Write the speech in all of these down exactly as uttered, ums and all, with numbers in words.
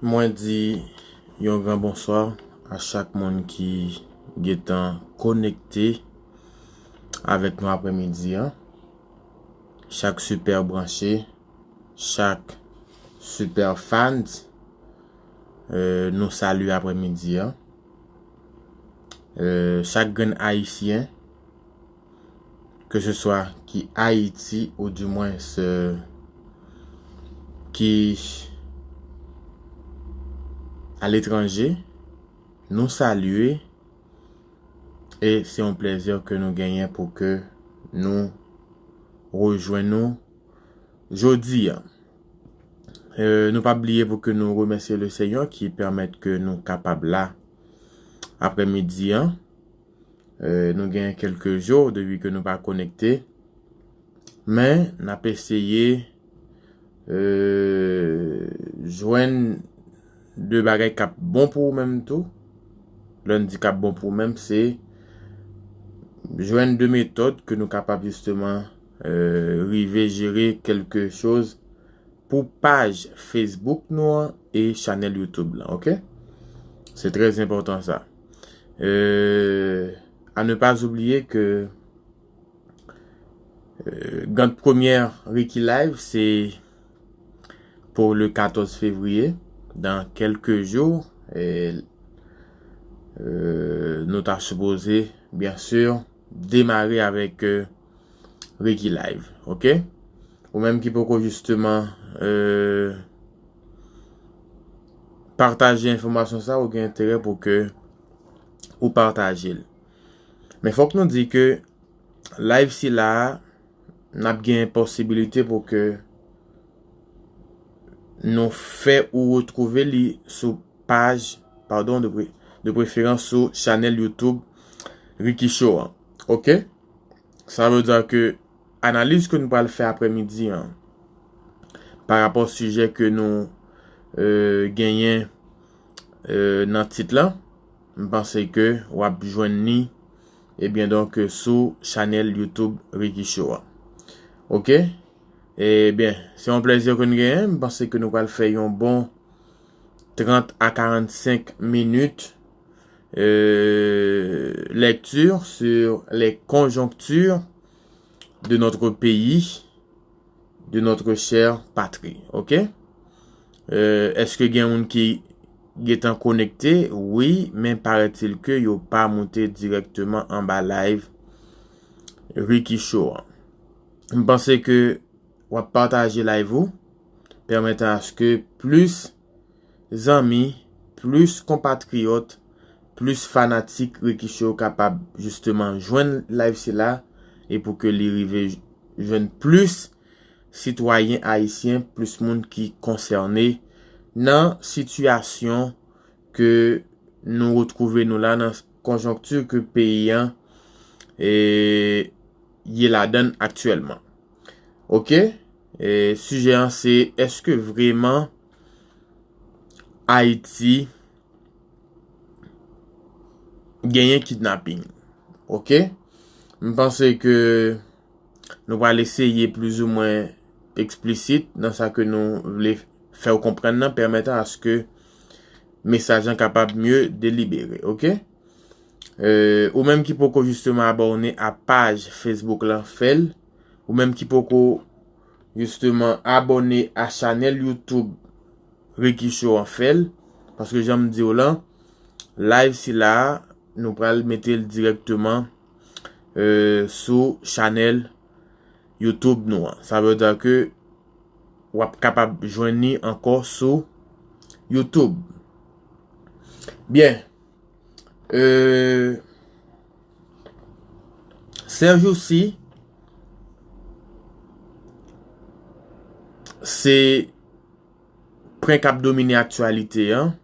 Mwen di yon gran bonswa a chak moun ki gentan konekte avèk nou aprèmidi an. Chak super branche, chak super fans, euh, nou salye aprèmidi an. Euh, chak grenn Ayisyen, ke se swa ki Ayiti ou dimwens, euh, ki aletranje, nou salye e se yon plèzi ke nou genyen pou ke nou rejwenn nou jodi a. Euh, nou p ap bliye pou ke nou remèsye le Senyè ki pèmèt ke nou kapab la aprèmidi an. Euh, nou gen kèlke jou depi ke nou pa konekte. Men, n ap eseye, euh, jwenn de bagay k ap bon pou ou menm tou. Lè n di k ap bon pou ou menm, se jwenn de metòd ke nou kapab jisteman, euh, rive jere kèlke choz pou paj Facebook nou an e chanèl YouTube lan, oke? Se trè enpòtan sa. Euh, à ne pas oublier que, euh, gad premyè Ricky Live, se pou le katòz fevriye, dans quelques jours, e, euh, nou ta sipoze, byen si, demare avèk, euh, Ricky Live, oke? Ou menm ki poko jisteman, euh, pataje enfòmasyon sa, ou gen enterè pou ke ou pataje l. Men fòk nou di ke live sila a, n ap gen posibilite pou ke nou fè ou retwouve li sou paj, padon, de pre-, de preferans sou chanèl YouTube Ricky Show an. Oke? Sa vle di ke analiz ke nou pral fè aprèmidi an, pa rapò sijè ke nou, euh, genyen, euh, nan tit lan, m panse ke w ap jwenn li, ebyen, donk, sou chanèl YouTube Ricky Show a. Oke? Ebyen, se yon plèzi ke n genyen. M panse ke nou pral fè yon bon trant a karannsenk minit, euh, lecture sur les conjonctures de notre pays, de notre chère patrie. Oke? Euh, èske gen moun ki gentan konekte? Wi, men paraît-il que yo pa moute dirèkteman anba live Ricky Show an. M panse ke w ap pataje live ou, pèmètan aske plis zanmi, plis konpatriyòt, plis fanatik Ricky Show kapab jisteman jwenn live sila e pou ke li rive j-, jwenn plis sitwayen ayisyen, plis moun ki konsène nan sitiyasyon ke nou retwouve nou la, nan konjonkti ke peyi an, e, ye ladann aktyèlman. Oke? E, sijè an se, èske vrèman Ayiti genyen kidnaping? Oke? M panse ke nou pral eseye plizoumwen eksplisit nan sa ke nou vle fè w konprann nan, pèmètan aske mesaj lan kapab mye delibere, oke? Euh, ou menm ki poko jisteman abòne a paj Facebook lan, fè l. Ou menm ki poko jisteman abòne a chanèl YouTube Ricky Show an, fè l. Paske jan m di w lan, live sila a, nou pral mete l dirèkteman, euh, sou chanèl YouTube nou an. Sa vle di ke w ap kapab jwenn li ankò sou YouTube. Byen. Euh, sèjousi, se pwen k ap domine aktyalite an.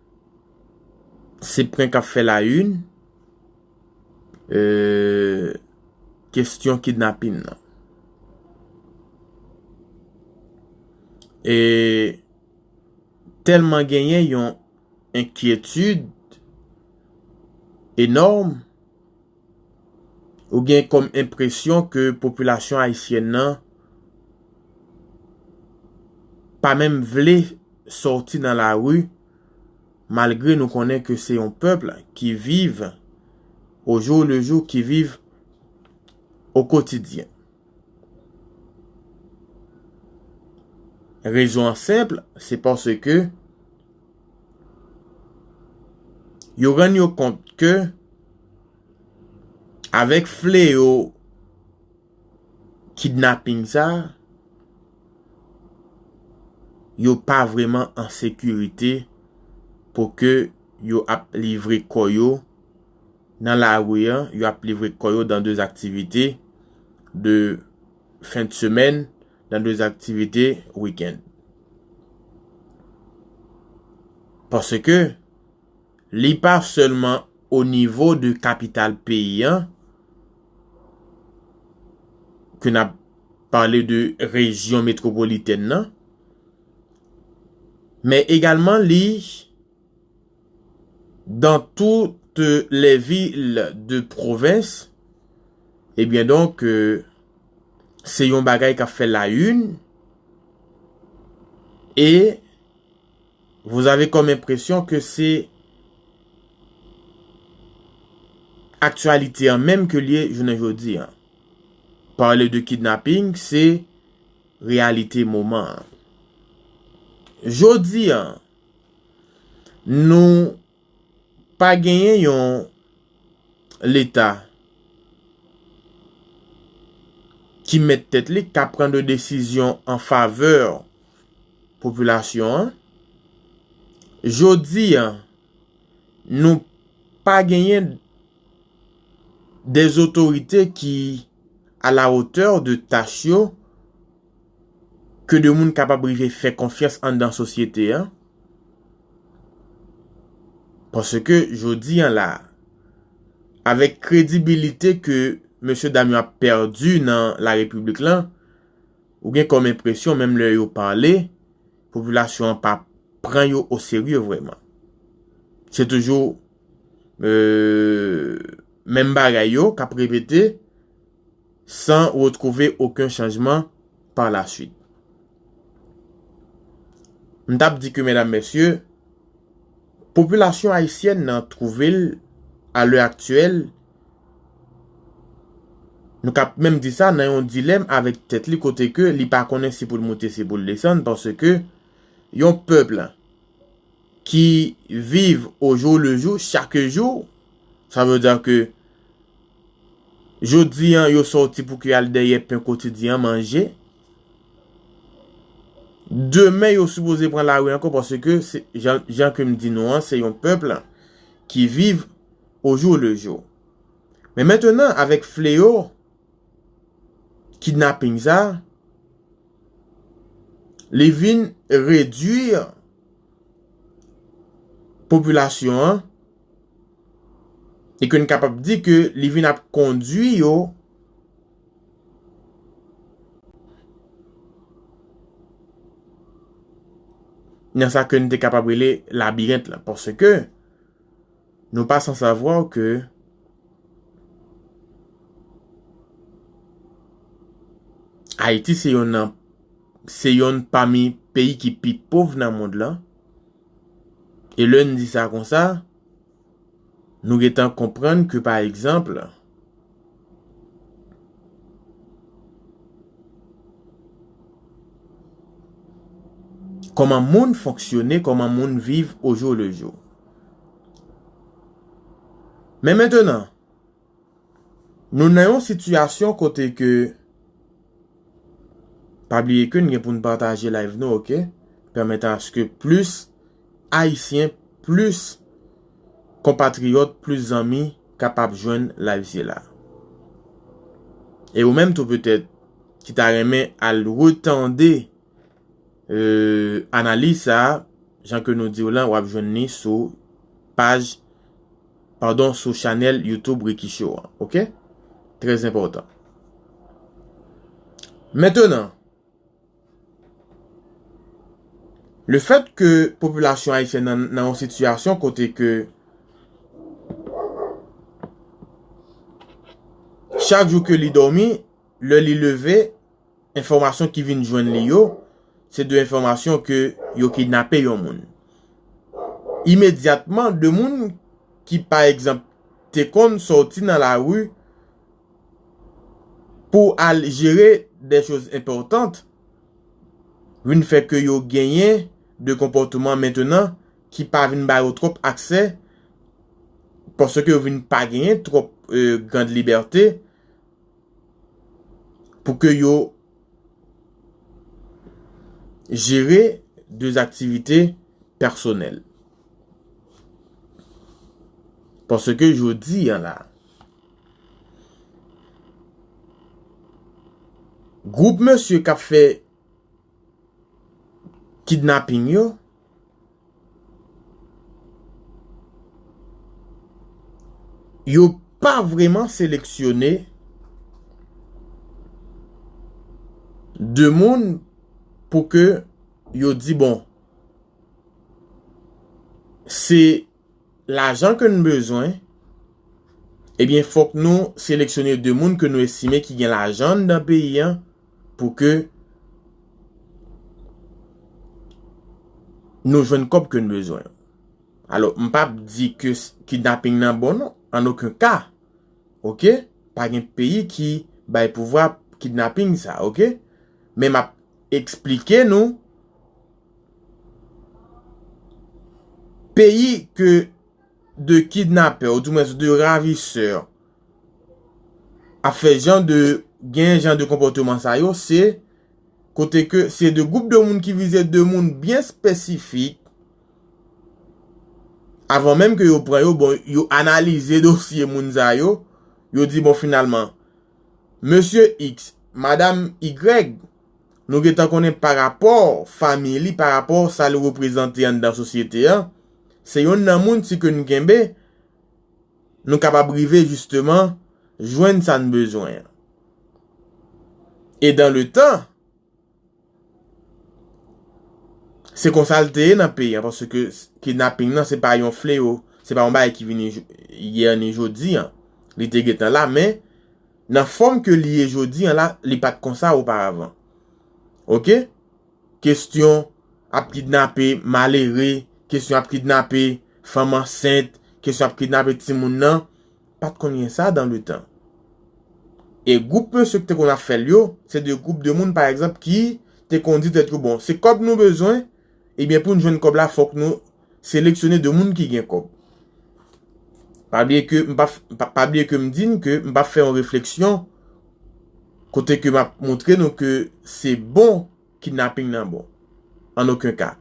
Se pwen k ap fè la une. Euh, kesyon kidnapin nan. E tèlman genyen yon enkyetid enòm, ou gen kòm enpresyon ke popilasyon ayisyèn nan pa menm vle sòti nan lari malgre nou konnen ke se yon pèp ki viv au jour le jour, ki viv au quotidien. Rezon an senp, se paske yo rann yo kont ke avèk fleyo kidnaping sa, yo pa vrèman an sekirite pou ke yo ap livre kò yo nan lari an, yo ap livre kò yo dans des activités de fin de semaine, dans des activités week-end. Paske li pa sèlman o nivo de kapital peyi an, ke n ap pale de rejyon metwopolitèn nan, men egalman li dans toutes les villes de province, ebyen donk, euh, se yon bagay k ap fè la une, e vous avez comme impression que c'est actualité an menm ke li ye jounen jodi an. Pale de kidnapping, se reyalite moman an. Jodi an, nou pa genyen yon Leta ki mèt tèt li, k ap pran de desizyon an favè popilasyon an. Jodi an, nou pa genyen de otorite ki à la hauteur de tach yo, ke de moun kapab rive fè konfyans anndan sosyete an. Paske jodi an la, avèk kredibilite ke mesye dam yo ap pèdi nan larepiblik lan, ou gen kòm enpresyon, menm lè yo pale, popilasyon an pa pran yo oserye vrèman. Se toujou, euh, menm bagay yo k ap repete, san retwouve okenn chanjman pa la swit. M t ap di ke, medam, mesye, popilasyon ayisyèn nan twouve l, a lè aktyèl, nou ka menm di sa, nan yon dilèm avèk tèt li, kote ke li pa konnen si pou l moute, si pou l desann, paske yon pèp ki viv au jour le jour, chak jou, sa vle di ke jodi an, yo sòti pou ke y al dèyè pen kotidyen an manje. Demen, yo sipoze pran lari ankò, paske se, jan, jan ke m di nou an, se yon pèp ki viv au jour le jour. Men mentenan, avèk fleyo kidnaping sa, li vin redwi popilasyon an, e ke n kapab di ke li vin ap kondwi yo nan sa ke n te kapab rele labirent lan, paske nou pa san savwa ke Ayiti se yonn nan, se yonn pami peyi ki pi pòv nan mond lan. E lè n di sa konsa, nou gentan konprann ke, pa egzanp, kòman moun fonksyone, kòman moun viv au jour le jour. Men mentenan, nou nan yon sitiyasyon kote ke, pa bliye ke n gen pou n pataje live nou, oke? Pèmèt aske plis Ayisyen, plis konpatriyòt, plis zanmi kapab jwenn live sila. E ou menm tou petèt ki ta renmen al retande, euh, analiz sa a, jan ke nou di w lan, w ap jwenn li sou paj, padon, sou chanèl YouTube Ricky Show an, oke? Trè enpòtan. Mentenan, le fèt ke popilasyon ayisyèn nan, nan yon sitiyasyon kote ke chak jou ke li dòmi, lè li leve, enfòmasyon ki vin jwenn li yo, se de enfòmasyon ke yo kidnape yon moun. imedyatman, de moun ki, pa egzanp, te konn sòti nan lari pou al jere de choz enpòtan, vin fè ke yo genyen de konpòtman mentenan ki pa vin ba yo twòp aksè, paske yo vin pa genyen twòp, euh, grand libète pou ke yo jere de aktivite pèsonèl. Paske jodi a la, gwoup mesye k ap fè kidnaping yo, yo pa vrèman seleksyone de moun pou ke yo di, bon, se lajan ke n bezwen, ebyen, fòk nou seleksyone de moun ke nou estime ki gen lajan anndan peyi a pou ke nou jwenn kòb ke n bezwen. Alò, m p ap di ke s-, kidnaping nan bon, non, an okenn ka. Oke? Pa gen peyi ki bay pouvwa kidnaping sa, oke? Men m ap eksplike nou peyi ke de kidnapè, ou di mwens de ravisè, ap fè jan de, gen jan de konpòtman sa yo, se kote ke se de gwoup de moun ki vize de moun byen espesifik, avan menm ke yo pran yo, bon, yo analize dosye moun sa yo, yo di, bon, finalman, mesye X, madanm Y, nou gentan konnen pa rapò fanmi li, pa rapò sa l reprezante anndan sosyete a, se yonn nan moun si ke n kenbe, nou kapab rive jisteman jwenn sa n bezwen an. E dan le tan, se konsa l te ye nan peyi an, paske s-, kidnaping nan se pa yon fleyo, se pa yon bagay ki vini jou-, yè ni jodi an. Li te gentan la, men nan fòm ke li ye jodi an la, li pa t konsa oparavan. Oke? Kesyon ap kidnape malere, kesyon ap kidnape fanm ansent, kesyon ap kidnape timoun nan, pa t konn gen sa dan le tan. E gwoup mesye ki te konn ap fè l yo, se de gwoup de moun, pa egzanp, ki te konn di tèt yo, bon, se kòb nou bezwen, ebyen, pou n jwenn kòb la, fòk nou seleksyone de moun ki gen kòb. Pa bliye ke m pa f-, pa, pa bliye ke m di n ke m p ap fè yon refleksyon kote ke m ap montre nou ke se bon kidnaping nan bon. An okenn ka.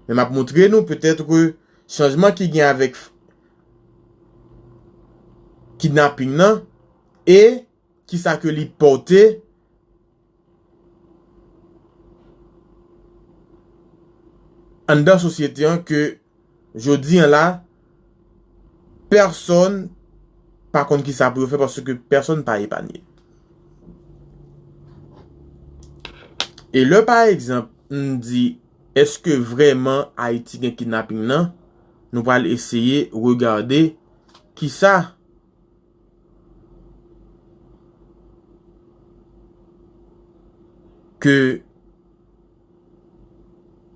Men m ap montre nou petèt ke chanjman ki gen avèk f-, kidnaping nan e kisa ke li pòte anndan sosyete an ke jodi an la, pèsonn pa konn kisa pou yo fè paske pèsonn pa epanye. E lè, pa egzanp, m di, èske vrèman Ayiti gen kidnaping nan? Nou pral eseye regade kisa ke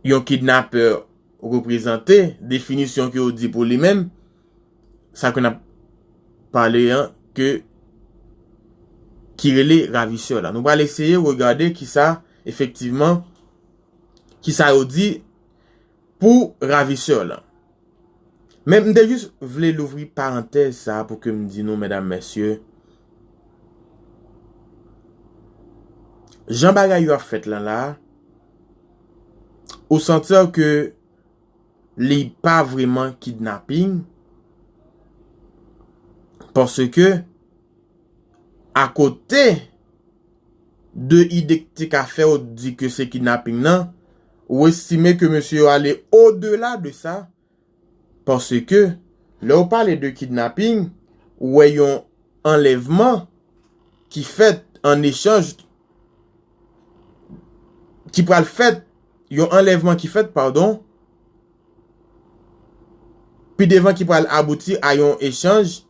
yon kidnapè reprezante, definisyon ke yo di pou li menm, sa ke n ap pale an, ke, ki rele ravisè la. Nou pral eseye regade kisa, efektivman, kisa yo di pou ravisè la. Men m te jis vle louvri parantèz sa pou ke m di nou, medam, mesye, jan bagay yo ap fèt lan la, ou santi ke li pa vrèman kidnaping, paske akote de ide k te ka fè w di ke se kidnaping nan, ou estime ke mesye yo ale odela de sa, paske lè w pale de kidnaping, ou wè yon anlèvman ki fèt an echanj, ki pral fèt, yon anlèvman ki fèt, padon, pi devan ki pral abouti a yon echanj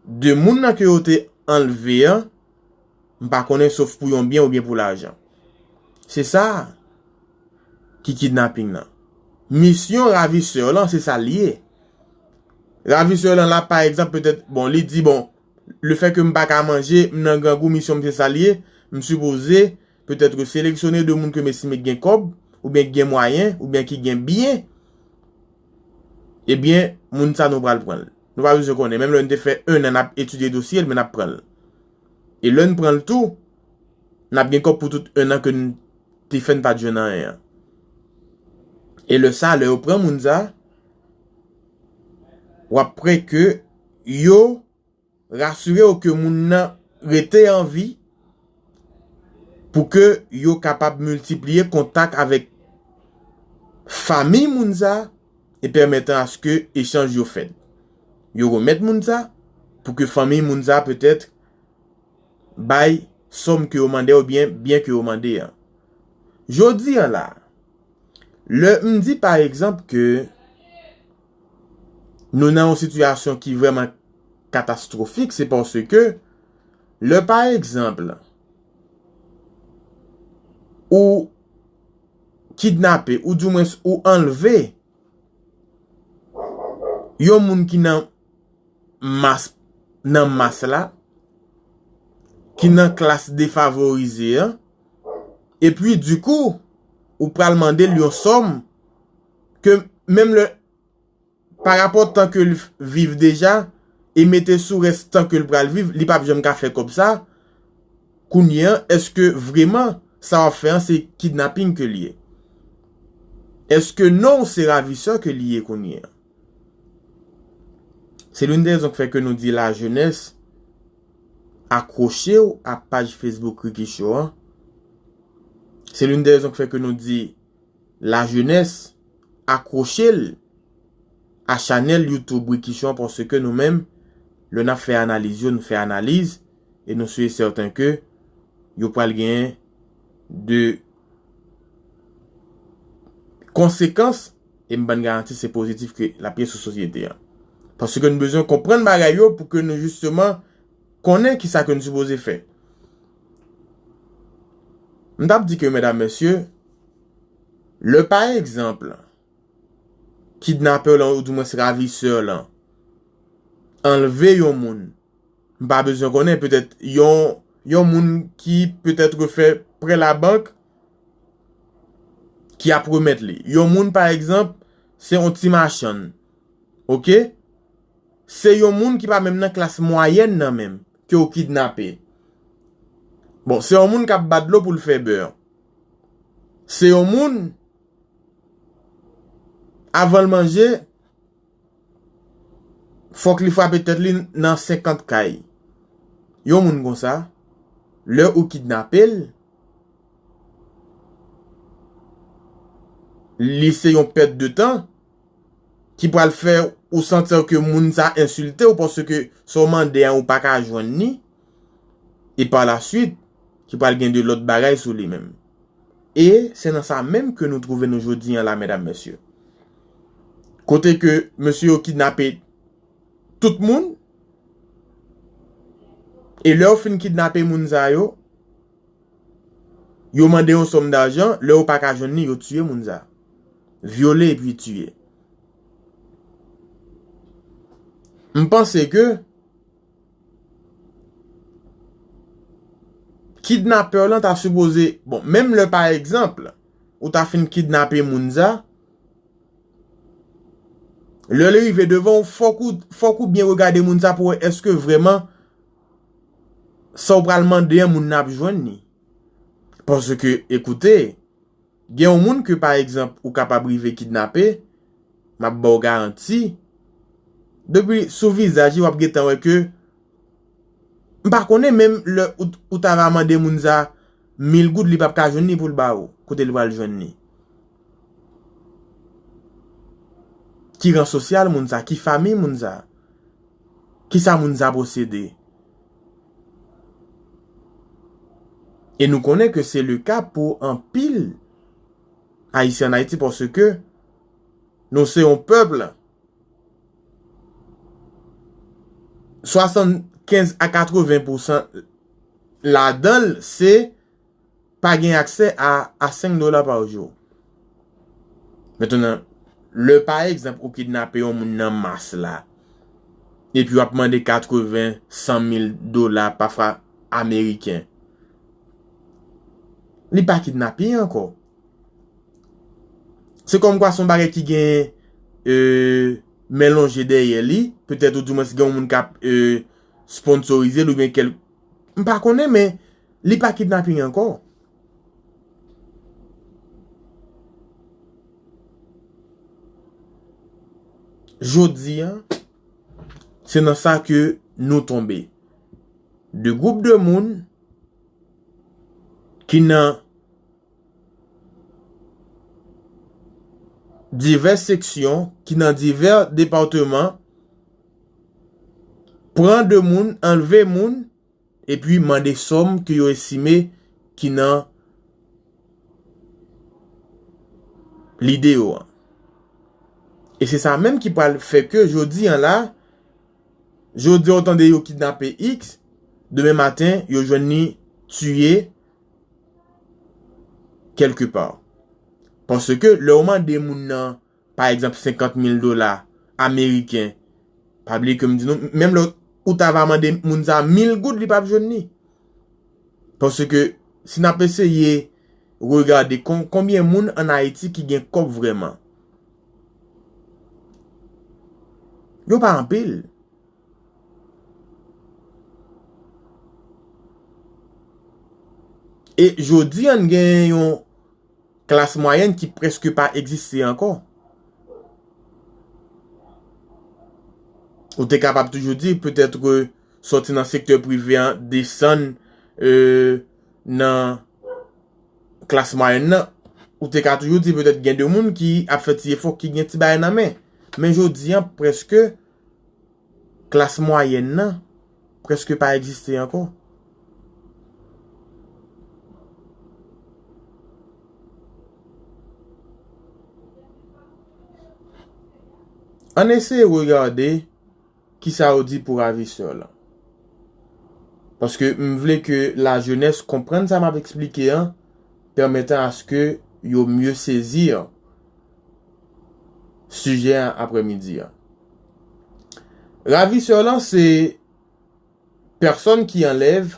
de moun nan ke yo te anlve an, m pa konnen, sof pou yon byen oubyen pou lajan. Se sa ki kidnaping nan. Misyon ravisè lan, se sa l ye. Ravisè lan la, pa egzanp, petèt, bon, li di, bon, lefètke m pa ka manje, m nan grangou, misyon m se sa l ye, m sipoze, petèt, seleksyone de moun ke m estime ki gen kòb, oubyen ki gen mwayen, oubyen ki gen byen, ebyen, moun sa nou pral pran l. Nou pa bezwen konnen. Menm lè n te fè en an n ap etidye dosye l, men n ap pran l. E lè n pran l tou, n ap gen kòb pou tout en an ke n te fè n pa t jwenn anyen an. E lè sa, lè yo pran moun sa, w ap kwè ke yo rasire w ke moun nan rete an vi pou ke yo kapab miltipliye kontak avèk fanmi moun sa e pèmèt aske echanj yo fèt. Yo remèt moun sa pou ke fanmi moun sa petèt bay sòm ke yo mande a oubyen byen ke yo mande an. Jodi an la, lè m di pa egzanp ke nou nan yon sitiyasyon ki vrèman katastwofik, se paske lè pa egzanp ou kidnape, ou dimwens ou anlve yon moun ki nan mas, nan mas la, ki nan klas defavorize an, epi dikou, ou pral mande l yon sòm ke menm lè, pa rapò tan ke l viv deja, e mete sou rès tan ke l pral viv, li p ap janm ka fè kòb sa, kounye an, èske vrèman sa w ap fè an se kidnaping ke l ye? Èske non w se ravisè ke l ye kounye an? Se l'une des raisons ki fè ke nou di lajenès akwoche w a paj Facebook Ricky Show an. Se l'une des raisons ki fè ke nou di lajenès akwoche l a chanèl YouTube Ricky Show an, paske nou menm, lè n ap fè analiz yo, nou fè analiz e nou si e sèten ke yo pral genyen de konsekans, e m ban n garanti se pozitif ke l ap gen sou sosyete an. Paske nou bezwen konprann bagay yo pou ke nou jisteman konnen kisa ke nou sipoze fè. M t ap di ke, medam, mesye, lè pa egzanp, kidnapè lan, oudimwens ravisè lan, anlve yon moun, m pa bezwen konnen, petèt yon, yon moun ki petèt refè prè labank, ki ap remèt li. Yon moun, pa egzanp, se yon ti machann. Oke? Se yon moun ki pa menm nan klas mwayèn nan menm, ke w kidnape. Bon, se yon moun k ap bat dlo pou l fè bè. Se yon moun, avan l manje, fòk li frape tèt li nan senkant kay. Yon moun konsa, lè ou kidnape l, li se yon pèt de tan ki pral fè ou santi ke moun sa ensilte w paske sa w mande an ou pa ka jwenn li, e pa la swit, ki pral gen de lòt bagay sou li menm. E se nan sa menm ke nou twouve nou jodi an la, medam, mesye. Kote ke mesye yo kidnape tout moun, e lè yo fin kidnape moun sa yo, yo mande yon sòm dajan, lè yo pa ka jwenn li, yo tiye moun sa. Vyole epi tiye. M panse ke kidnapè lan ta sipoze, bon, menm lè pa egzanp, ou ta fin kidnape moun sa, lè li rive devan w, fòk ou, fòk ou byen regade moun sa pou wè èske vrèman sa w pral mande an moun nan ap jwenn li. Paske, ekoute, gen yon moun ke, pa egzanp, ou kapab rive kidnape, m ap ba w garanti, depi sou vizaj li, w ap gentan wè ke, m pa konnen menm lè ou, ou ta va mande moun sa mil goud, li p ap ka jwenn li pou l ba ou, kote li pral jwenn li. Ki ran sosyal moun sa, ki fanmi moun sa, kisa moun sa posede. E nou konnen ke se le ka pou anpil Ayisyen ann Ayiti, paske nou se yon pèp, swasannkenz a katreven pousan ladan l se pa gen aksè a, a senk dola pa jou. Mentnan, Lè pa egzanp ou kidnape yon moun nan mas la, epi w ap mande katreven, san mil dola, pafwa ameriken, li pa kidnaping ankò. Se kòmkwa se yon bagay ki gen, e, men lonje dèyè li, petèt ou di mwen si gen yon moun k ap, e, sponsorize l oubyen kèl, m pa konnen, men li pa kidnaping ankò. Jodi a, se nan sa ke nou tonbe. De gwoup de moun ki nan divès seksyon, ki nan divès depatman, pran de moun, anlve moun, epi mande sòm ke yo estime ki nan lide yo an. E se sa menm ki pral fè ke jodi an la, jodi a ou tande yo kidnape X, demen maten yo jwenn li tiye kèlke pa. Paske lè w mande moun nan, pa egzanp, senkant mil dola ameriken, pa bliye ke m di nou, menm lè ou ta va mande moun sa mil goud, li p ap jwenn li. Paske si n ap eseye regade kon-, konbyen moun ann Ayiti ki gen kòb vrèman, yo pa anpil. E jodi a, n gen yon klas mwayèn ki prèske pa egziste ankò. Ou te kapab toujou di, petèt, sòti nan sektè prive an, desann, e, nan klas mwayèn nan, ou te ka toujou di, petèt, gen de moun ki ap fè ti efò, ki gen ti bagay nan men. Men jodi a, prèske klas mwayèn nan prèske pa egziste ankò. Ann eseye regade kisa yo di pou ravisè lan. Paske m vle ke lajenès konprann sa m ap eksplike an, pèmètan aske yo mye sezi sijè an aprèmidi an. Ravisè lan se pèsòn ki anlève,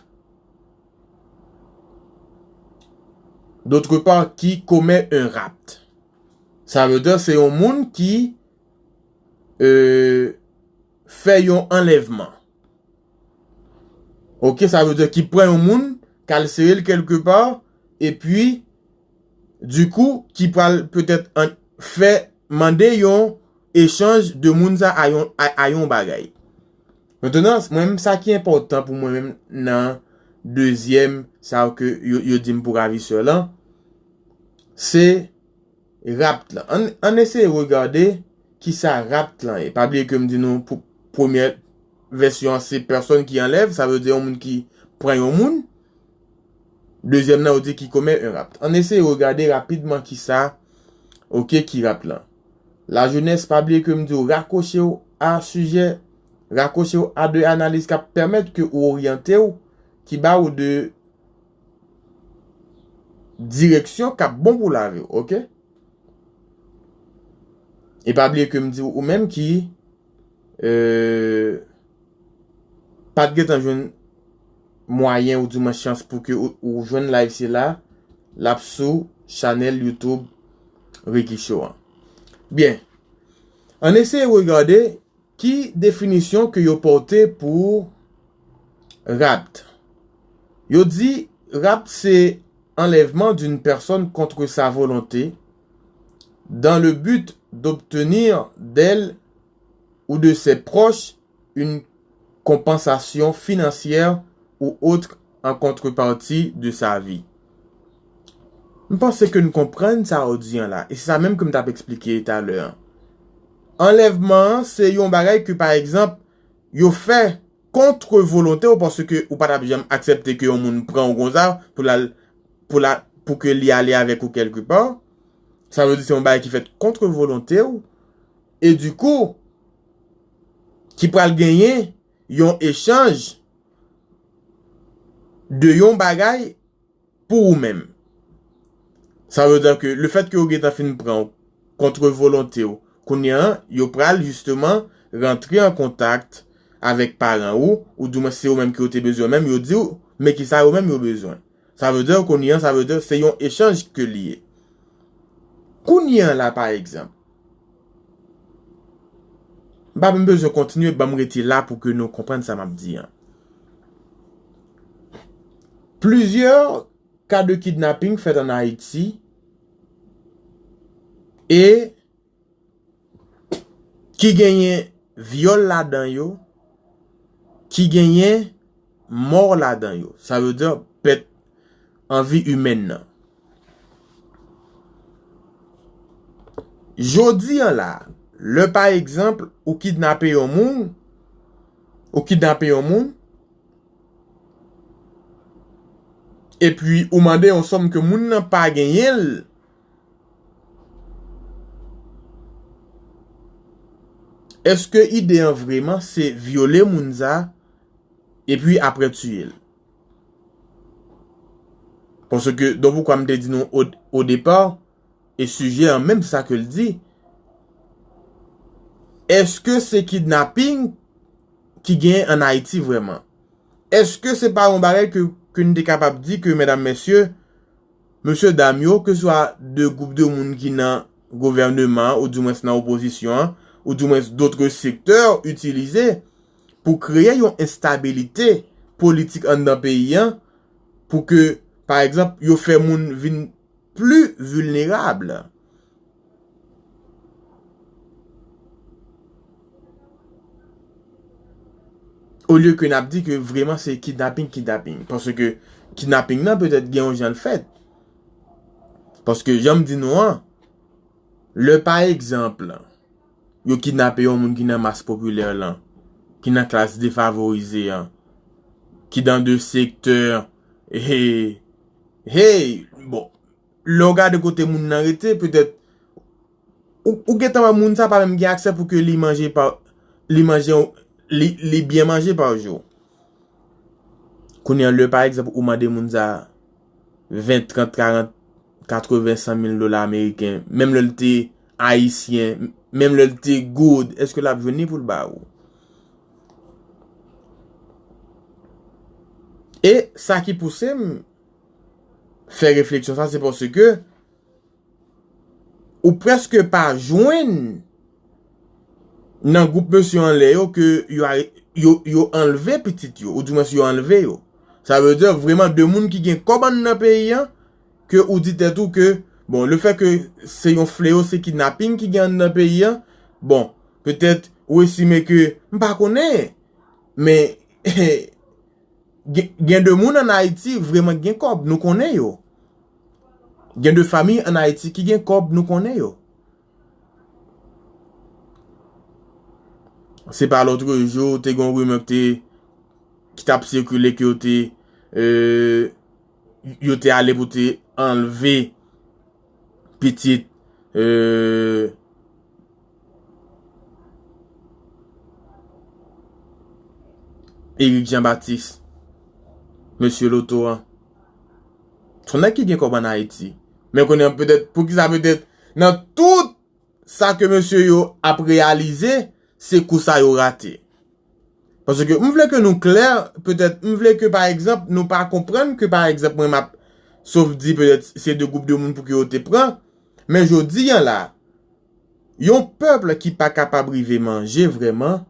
d'autre part, qui commet un rapt. Sa vle di se yon moun ki, e, fè yon anlèvman. Oke, sa vle di ki pran yon moun, k al sere l kèlke pa, epi, dikou, ki pral petèt an-, fè, mande yon echanj de moun sa a yon, a, a yon bagay. Mentnan, mwen menm, sa ki enpòtan pou mwen menm nan dezyèm, sa ke yo, yo di m pou ravisè lan, se rapt lan. Ann, ann eseye regade kisa rapt lan ye. Pa bliye ke m di nou pou premyè vèsyon an se pèsòn ki anlève, sa vle di yon moun ki pran yon moun. Dezyèm nan, yo di ki commet un rapt. Ann eseye regade rapidman kisa, oke, ki rapt lan. Lajenès, pa bliye ke m di w rakwoche w a sijè, rakwoche w a de analiz k ap pèmèt ke ou oryante w, ki ba ou de direksyon k ap bon pou lavi w, oke? E pa bliye ke m di w, ou menm ki, e, pa t gentan jwenn mwayen ou di mwen chans pou ke ou, ou jwenn live sila, l ap sou chanèl YouTube Ricky Show an. Byen, ann eseye regade ki definisyon ke yo pote pou rapt. Yo di rapt se enlèvman d'une personne contre sa volonté dans le but d'obtenir d'elle ou de ses proches une compensation financière ou autre en contrepartie de sa vie. M panse ke n konprann sa yo di an la, e se sa menm ke m t ap eksplike talè an. Anlèvman an, se yon bagay ke, pa egzanp, yo fè kont volonte w, paske ou pa t ap janm aksepte ke yon moun pran w konsa pou l al, pou la, pou ke li ale avèk ou kèlke pa. Sa vle di se yon bagay ki fèt kont volonte w, e dikou, ki pral genyen yon echanj de yon bagay pou ou menm. Sa vle di ke lefètke yo gentan fin pran w kont volonte w, Kounye a, yo pral jisteman rantre an kontak avèk paran ou, ou di mwen se yo menm ki yo te bezwen menm, yo di w, men ki sa yo menm yo bezwen. Sa vle di, kounye a, sa vle di, se yon echanj ke li ye. Kounye a la, pa egzanp, m pa menm bezwen kontinye, ban m rete la pou ke nou konprann sa m ap di an. Plizyè ka de kidnaping fèt ann Ayiti e ki genyen vyòl ladan yo, ki genyen mò ladan yo. Sa vle di pèt an vi imèn nan. Jodi an la, lè pa egzanp, ou kidnape yon moun, ou kidnape yon moun, epi ou mande yon sòm ke moun nan pa genyen l, èske ide an vreman se vyole moun sa, epi apre tiye l? Paske, donk, poukwa m te di nou o, o depa, e sijè an menm sa ke l di, èske se kidnaping ki genyen ann Ayiti vrèman? Èske se pa yon bagay ke, ke n te kapab di ke, medam, mesye, mesye, dam yo, keswa de gwoup de moun ki nan gouvèneman an, ou dimwens nan opozisyon an, ou dimwens dotre sektè, itilize pou kreye yon enstabilite politik anndan peyi an, pou ke, pa egzanp, yo fè moun vin pli vilnerab. Olye ke n ap di ke vreman se kidnaping, kidnaping. Paske kidnaping nan petèt gen yon jan l fèt. Paske jan m di nou an, lè pa egzanp, yo kidnape yon moun ki nan mas popilè lan, ki nan klas defavorize an, ki dan de sektè, hey, hey, bon, lè w gade kote moun nan rete, petèt, ou, ou gentan wè moun sa pa menm gen aksè pou ke li manje pa, li manje, li, li byen manje pa jou. Kounye a, lè pa egzanp, ou mande moun sa ven, trant, karant, katreven, san mil dola ameriken, menm lè l te ayisyen, menm lè l te goud, èske l ap jwenn li pou l ba ou? E sa ki pouse m fè refleksyon sa, se paske ou prèske pa jwenn nan gwoup mesye anlè yo ke yo, yo, yo anlve pitit yo, ou dimwens yo anlve yo. Sa vle di, vreman, de moun ki gen kòb anndan peyi an, ke ou di tèt ou ke, bon, lefètke se yon fleyo, se kidnaping ki gen anndan peyi an, bon, petèt, ou estime ke, m pa konnen, men, gen, gen de moun ann Ayiti vreman gen kòb, nou konnen yo. Gen de fanmi ann Ayiti ki gen kòb, nou konnen yo. Se pa lòt jou, te gen yon rimè ki te, ki t ap sikile ke yo te, euh, yo te ale pou te anlve pitit, euh, Eric Jean Baptiste, mesye Loto an. Se yon nèg ki gen kòb ann Ayiti. Men konnen petèt, poukisa petèt, nan tout sa ke mesye yo ap reyalize, se kou sa yo rate. Paske m vle ke nou klè, petèt, m vle ke, pa egzanp, nou pa konprann ke, pa egzanp, mwen m ap sof di petèt se de gwoup de moun pou ke yo te pran, men jodi an la, yon pèp ki pa kapab rive manje vrèman,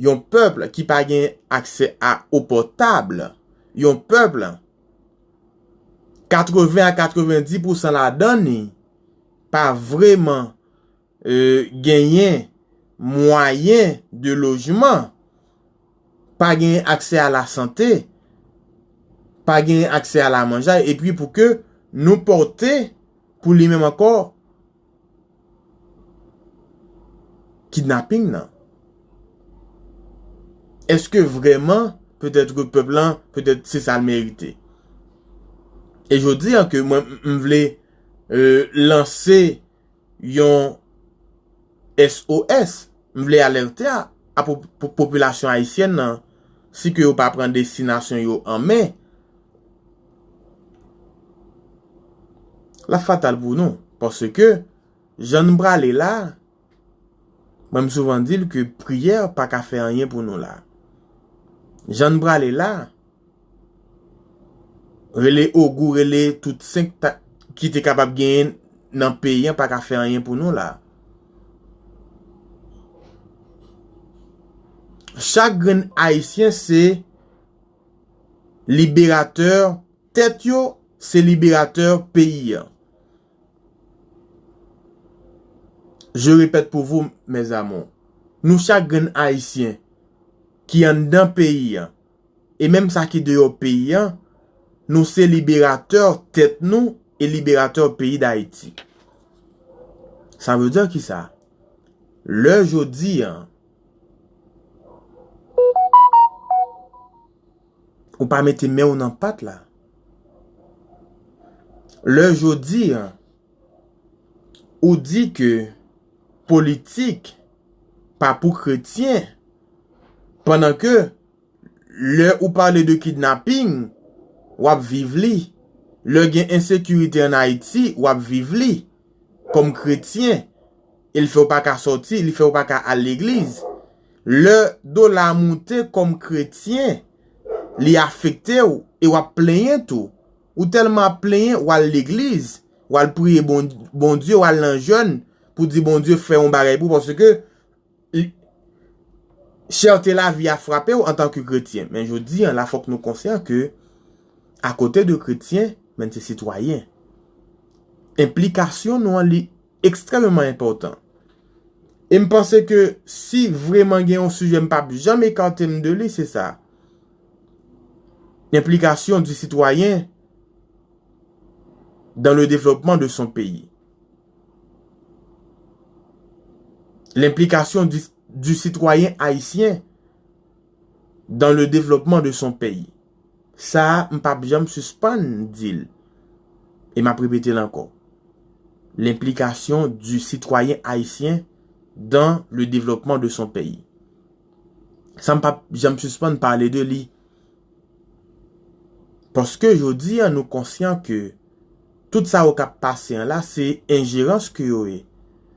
yon pèp ki pa gen aksè a eau potable, yon pèp, katreven a katrevendiz pousan ladan li pa vrèman, euh, genyen mwayen de lojman, pa genyen aksè a la sante, pa genyen aksè a la manjay, epi pou ke nou pote pou li menm ankò kidnaping nan. Èske vrèman, petèt, pèp lan, petèt, se sa l merite? E jodi an ke mwen, m, m vle, euh, lanse yon S O S, m vle alète a, a po-, po-, popilasyon ayisyèn nan, si ke yo pa pran destinasyon yo an men, l ap fatal pou nou, paske jan n prale la, Mwen, m souvan di l ke priyè pa ka fè anyen pou nou la. Jan n prale la, rele ogou, rele tout senk ta, ki te kapab genyen nan peyi an pa ka fè anyen pou nou la. Chak grenn Ayisyen se liberatè tèt yo, se liberatè peyi an. Je répète pour vous, mes amours, nou chak grenn Ayisyen ki anndan peyi an, e menm sa ki deyò peyi an, nou se liberatè tèt nou e liberatè peyi Dayiti. Sa vle di ki sa? Lè jodi an, ou pa mete men w nan pat la. Lè jodi an, ou di ke politik pa pou kretyen, pandan ke lè ou pale de kidnaping, w ap viv li. Lè gen ensekirite ann Ayiti, w ap viv li kòm kretyen. E l fè w pa ka sòti, li fè w pa ka al legliz. Lè dola a moute kòm kretyen, li afekte w e w ap plenyen tou. Ou tèlman ap plenyen, w al legliz, w al priye Bon-, Bondye, w al nan jèn pou di Bondye fè yon bagay pou w, paske li, chète lavi a frape w antanke kretyen. Men jodi an la, fòk nou konsyan ke akote de kretyen, men se sitwayen. Enplikasyon nou an li ekstrèmeman enpòtan. E m panse ke si vreman gen yon sijè m p ap janm ekate m de li, se sa. Enplikasyon di sitwayen dans le développement de son pays. L'implication du, du citoyen haïtien dans le développement de son pays. Sa a, m p ap janm sispann di l. E m ap repete l ankò. L'implication du citoyen haïtien dans le développement de son pays. Sa m p ap janm sispann pale de li. Paske jodi an, nou konsyan ke tout sa yo k ap pase an la, se enjerans ke yo ye.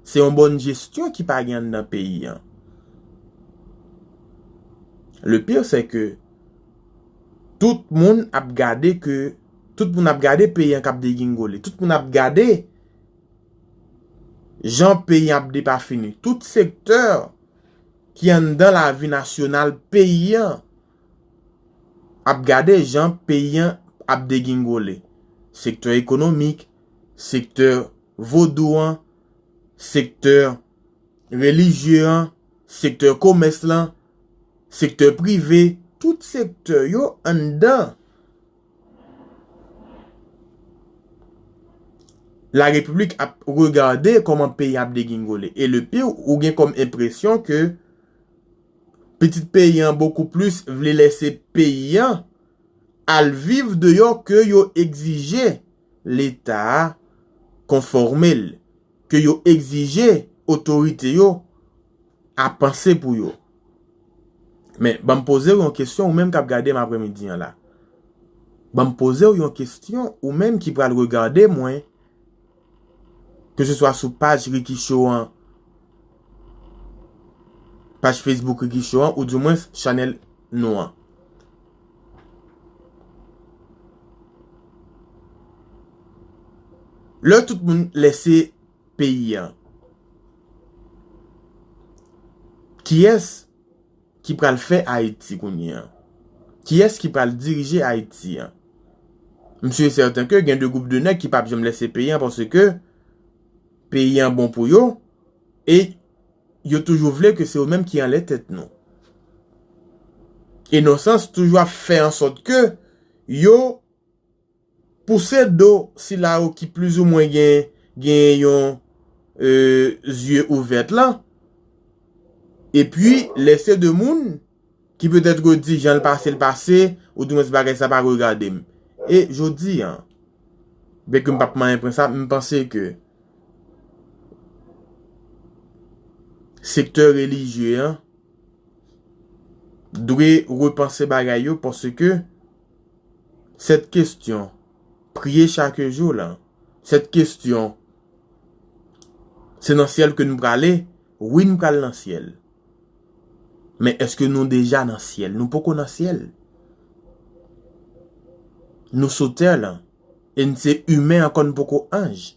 Se yon bòn jesyon ki pa gen anndan peyi an. Le pire, c'est que tout moun ap gade ke, tout moun ap gade peyi an k ap degingole. Tout moun ap gade jan peyi an ap depafini. Tout sektè ki anndan lavi nasyonal peyi an ap gade jan peyi an ap degingole. Sektè ekonomik, sektè vodou an, sektè relijye an, sektè komès lan, sektè prive, tout sektè yo anndan. La Repiblik ap regade kòman peyi ap degingole. E le pire, ou gen kòm enpresyon ke pitit peyi an bokou plis vle lèse peyi an al viv deyò ke yo egzije Leta a konfòme l, ke yo egzije otorite yo a panse pou yo. Men, ban m poze w yon kesyon, ou menm k ap gade m aprèmidi an la. Ban m poze w yon kesyon, ou menm ki pral regade mwen, ke se swa sou paj Ricky Show an, paj Facebook Ricky Show an, ou dimwens chanèl nou an. Lè tout moun lèse peyi an, kiyès ki pral fè Ayiti kounye an? Kiyès ki pral dirije Ayiti an? M si e sèten ke gen de gwoup de nèg ki p ap janm lèse peyi an paske peyi an bon pou yo e yo toujou vle ke se yo menm ki anlè tèt nou. E nan sans toujou ap fè an sòt ke yo pouse do sila yo ki plizoumwen gen, gen yon, e, zye ouvèt lan, epi lèse de moun ki petèt yo di jan l pase, l pase, ou dimwens bagay sa pa regade m. E jodi an, byenke m p ap manyen pwen sa, m panse ke sektè relijye an dwe repanse bagay yo paske cette question, prier chaque jour lan, cette question, se nan syèl ke nou prale, Wi, n pral nan syèl. Men èske nou deja nan syèl? Nou poko nan syèl. Nou sou tè lan. E n se imen ankò, n poko anj.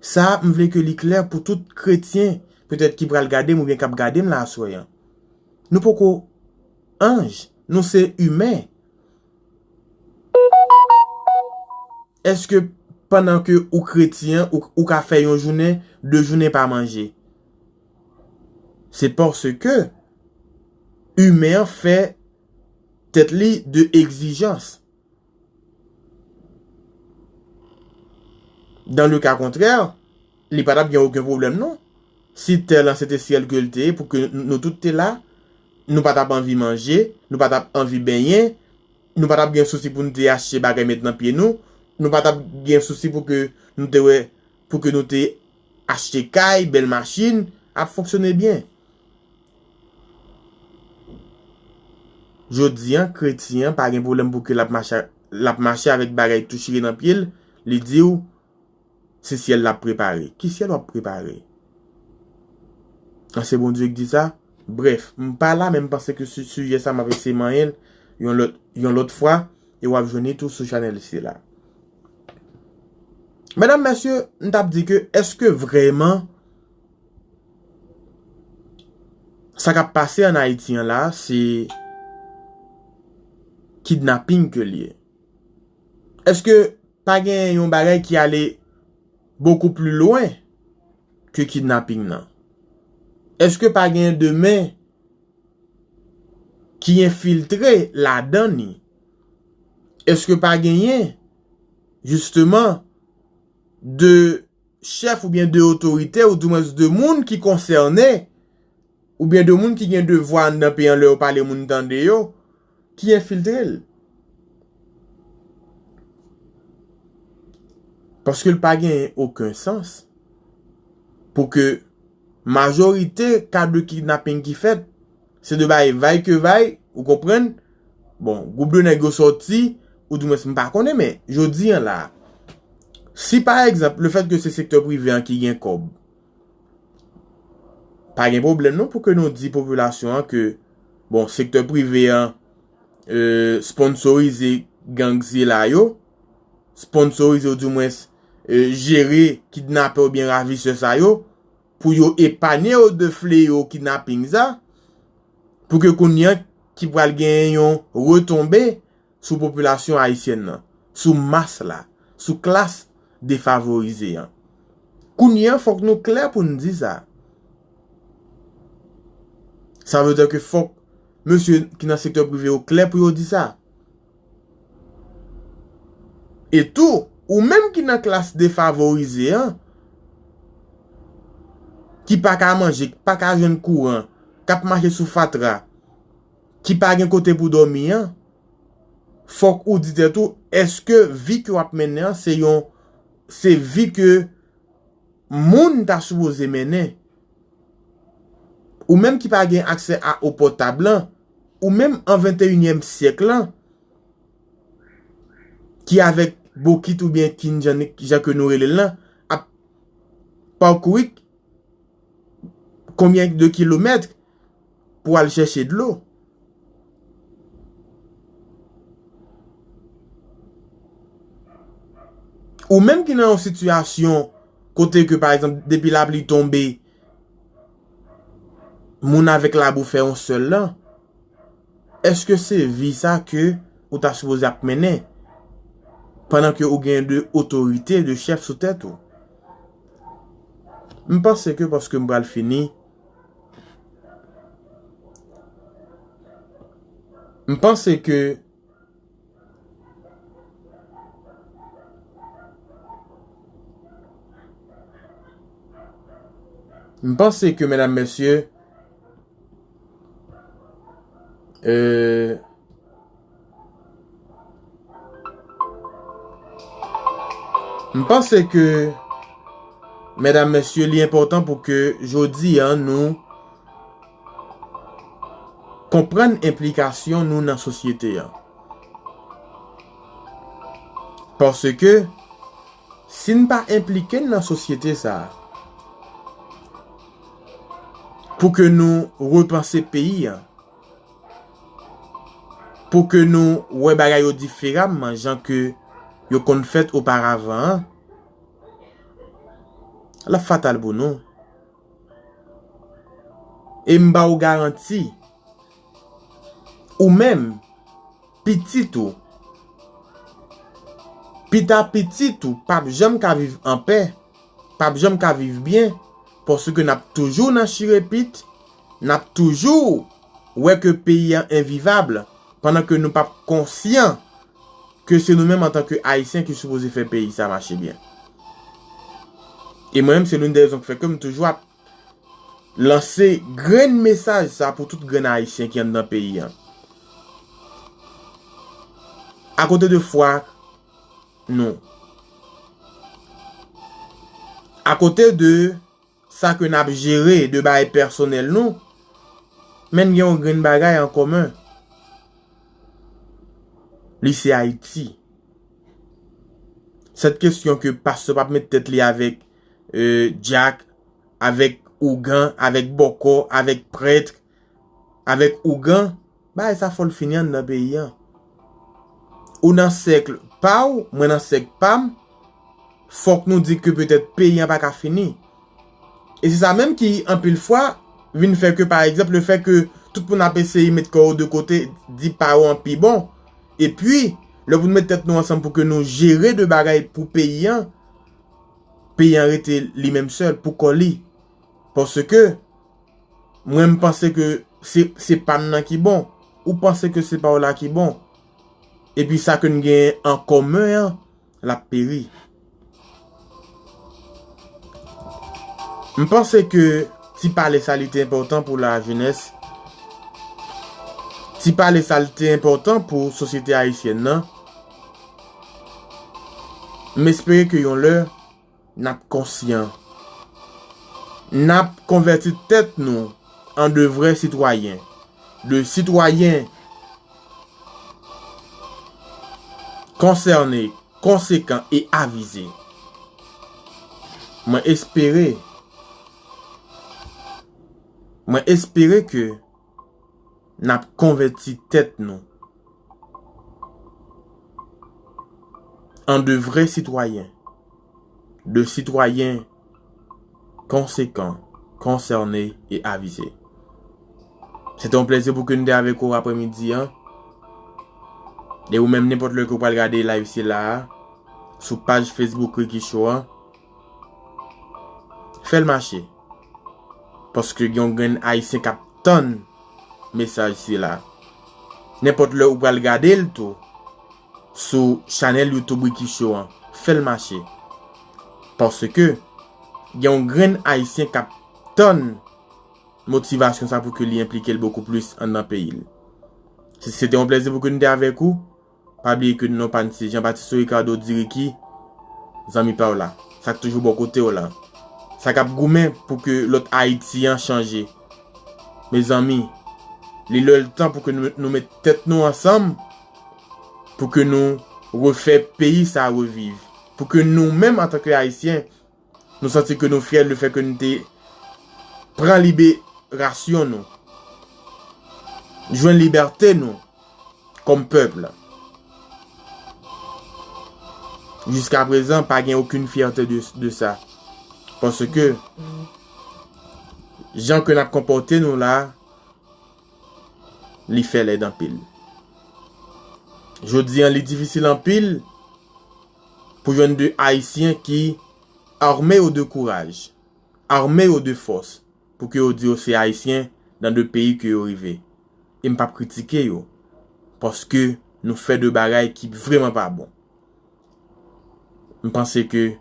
Sa a, m vle ke li klè pou tout kretyen, petèt ki pral gade m oubyen k ap gade m la aswè an. Nou poko anj, nou se imen. Èske pandan ke ou kretyen, ou, ou ka fè yon jounen, de jounen pa manje? Se paske imen an fè tèt li de egzijans. Dans le cas contraire, li pa t ap gen okenn pwoblèm non. Si tè lan se te syèl ke l te ye, pou ke n-, nou tout te la, nou pa t ap anvi manje, nou pa t ap anvi benyen, nou pa t ap gen sousi pou nou te achte bagay met nan pye nou, nou pa t ap gen sousi pou ke nou te wè, pou ke nou te achte kay, bèl machin, ap fonksyone byen. Jodi an, kretyen an pa gen pwoblèm pou ke l ap mache, l ap mache avèk bagay tou chire nan pye l, li di w, se syèl l ap prepare. Ki syèl w ap prepare? An, se Bondye ki di sa? Brèf, m pa la, men m panse ke si sijè sa, m ap eseye manyen l yon lòt, yon lòt fwa, e w ap jwenn li tou sou chanèl sila. Medam, mesye, m t ap di ke èske vrèman sa k ap pase ann Ayiti an la, se kidnaping ke l ye? Èske pa gen yon bagay ki ale bokou pli lwen ke kidnaping nan? Èske pa gen de men ki enfiltre ladan ni? Èske pa genyen, jisteman, de chèf oubyen de otorite, ou di mwens de moun ki konsène, oubyen de moun ki gen devwa anndan peyi an lè yo pale moun tande yo, ki enfiltre l? Paske l pa gen okenn sans pou ke majorite ka de kidnaping ki fèt, se de bagay vay ke vay, ou konprann? Bon, gwoup de nèg yo sòti, ou di mwens m pa konnen, men jodi an la, si pa egzanp, lefètke se sektè prive an ki gen kòb, pa gen pwoblèm non pou ke nou di popilasyon an ke, bon, sektè prive an, e, sponsorize gang sila yo, sponsorize ou di mwens, e, jere kidnapè oubyen ravisè sa yo, pou yo epanye yo de fleyo kidnaping sa, pou ke kounye an ki pral genyen yon retonbe sou popilasyon ayisyèn nan, sou mas la, sou klas defavorize an. Kounye an, fòk nou klè pou n di sa. Sa vle di ke fòk mesye ki nan sektè prive yo klè pou yo di sa. E tou, ou menm ki nan klas defavorize an, ki pa ka manje, ki pa ka jwenn kouran, k ap mache sou fatra, ki pa gen kote pou dòmi an, fòk ou di tèt ou, èske vi ke w ap mennen an, se yon, se vi ke moun ta sipoze mennen? Ou menm ki pa gen aksè a eau potable lan, ou menm an venteyinyèm syèk lan, ki avèk bokit oubyen kin, jan, jan ke nou rele l lan, ap pakouri konbyen de kilomèt pou al chèche dlo. Ou menm ki nan yon sitiyasyon kote ke, pa egzanp, depi lapli tonbe, moun avèk labou fè yon sèl lan, èske se vi sa ke ou ta sipoze ap mennen pandan ke ou gen de otorite, de chèf sou tèt ou? M panse ke, paske m pral fini, m panse ke, m panse ke, medam, mesye, e, m panse ke, medam, mesye, li enpòtan pou ke jodi a nou konprann enplikasyon nou nan sosyete an. Paske, si n pa enplike n nan sosyete sa a, pou ke nou repanse peyi a, pou ke nou wè bagay yo diferaman, jan ke yo konn fèt oparavan an, l ap fatal pou nou. E m ba w garanti, ou menm, pitit ou, pita pitit ou p ap janm ka viv anpè, p ap janm ka viv byen, paske n ap toujou nan chirepit, n ap toujou wè ke peyi a envivab, pandan ke nou p ap konsyan ke se nou menm antanke Ayisyen ki sipoze fè peyi sa mache byen. E mwen menm, se l'une des raisons ki fè ke m toujou ap lanse grenn mesaj sa pou tout grenn Ayisyen ki anndan peyi a. Akote de fwa nou, akote de sa ke n ap jere, de bagay pèsonèl nou, men n gen yon grenn bagay an komen. Li se Ayiti. Sèt kesyon ke pastè p ap met tèt li avèk, euh, dyak, avèk ougan, avèk bòkò, avèk prèt, avèk ougan, bagay sa fò l fini anndan peyi a. Ou nan sèk pa w, mwen nan sèk pa m, fòk nou di ke petèt peyi a pa ka fini. E se sa menm ki, anpil fwa, vin fè ke, pa egzanp, lefè ke tout moun ap eseye met kò yo de kote, di pa yo an pi bon. Epi, lè pou nou met tèt nou ansanm pou ke nou jere de bagay pou peyi a, peyi a rete li menm sèl, pou kò li. Paske, mwen, m panse ke se, se pa m nan ki bon. Ou panse ke se pa w la ki bon. Epi sa ke n genyen an komen an, l ap peri. M panse ke ti pale sa li te enpòtan pou lajenès. Ti pale sa li te enpòtan pou sosyete ayisyèn nan. M espere ke yon lè, n ap konsyan. N ap konvèti tèt nou an de vrè sitwayen. De sitwayen konsène, konsekan e avize. Mwen espere, mwen espere ke n ap konvèti tèt nou an de vrè sitwayen, de sitwayen konsekan, konsène e avize. Se te yon plezi pou ke n te avèk ou aprèmidi an. E ou menm, nenpòt lè ke w pral gade live sila a, sou paj Facebook Ricky Show an, fè l mache. Paske gen yon grenn Ayisyen k ap tann mesaj sila. Nenpòt lè ou pral gade l tou sou chanèl YouTube Ricky Show an, fè l mache. Paske gen yon grenn Ayisyen k ap tann motivasyon sa pou ke li enplike l bokou plis anndan peyi l. Se, se te yon plezi pou ke n te avèk ou. Pa bliye ke non pa n se Jean Baptiste Ricardo di Ricky, zanmi pa w la. Sa k toujou bò kote w la. Sa k ap goumen pou ke lòt Ayiti an chanje. Mezanmi, li lè l tan pou ke nou, nou met tèt nou ansanm, pou ke nou refè peyi sa a reviv. Pou ke nou menm, antanke Ayisyen, nou santi ke nou fyè lefè ke nou te pran liberasyon nou, jwenn libète nou kòm pèp. Jiska prezan, pa gen okenn fyète de, de sa. Paske, jan ke n ap konpòte nou la, li fè lèd anpil. Jodi an, li difisil anpil pou jwenn de Ayisyen ki ame yo de kouraj, ame yo de fòs, pou ke yo di yo se Ayisyen nan de peyi ke yo rive. E m p ap kritike yo, paske nou fè de bagay ki vrèman pa bon. M panse ke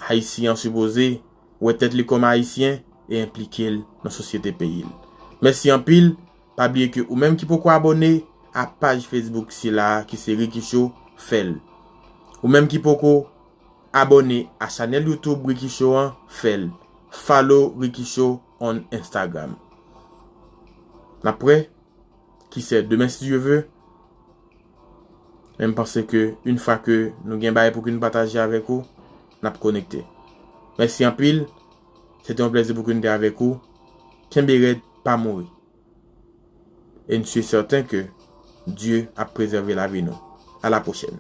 Ayisyen an sipoze wè tèt li kòm Ayisyen e enplike l nan sosyete peyi l. Mèsi anpil. Pa bliye ke ou menm ki poko abòne a paj Facebook sila a ki se Ricky Show, fè l. Ou menm ki poko abòne a chanèl YouTube Ricky Show an, fè l. Follow Ricky Show on Instagram. N ap wè, ki se demen si Dye ve. Men m panse ke yon fwa ke nou gen bagay pou ke nou pataje avèk ou, n ap konekte. Mèsi anpil. Se te yon plezi pou ke n te avèk ou. Kenbe rèd, pa mouri. E n si sèten ke Dye ap prezève lavi nou. A la pwochèn.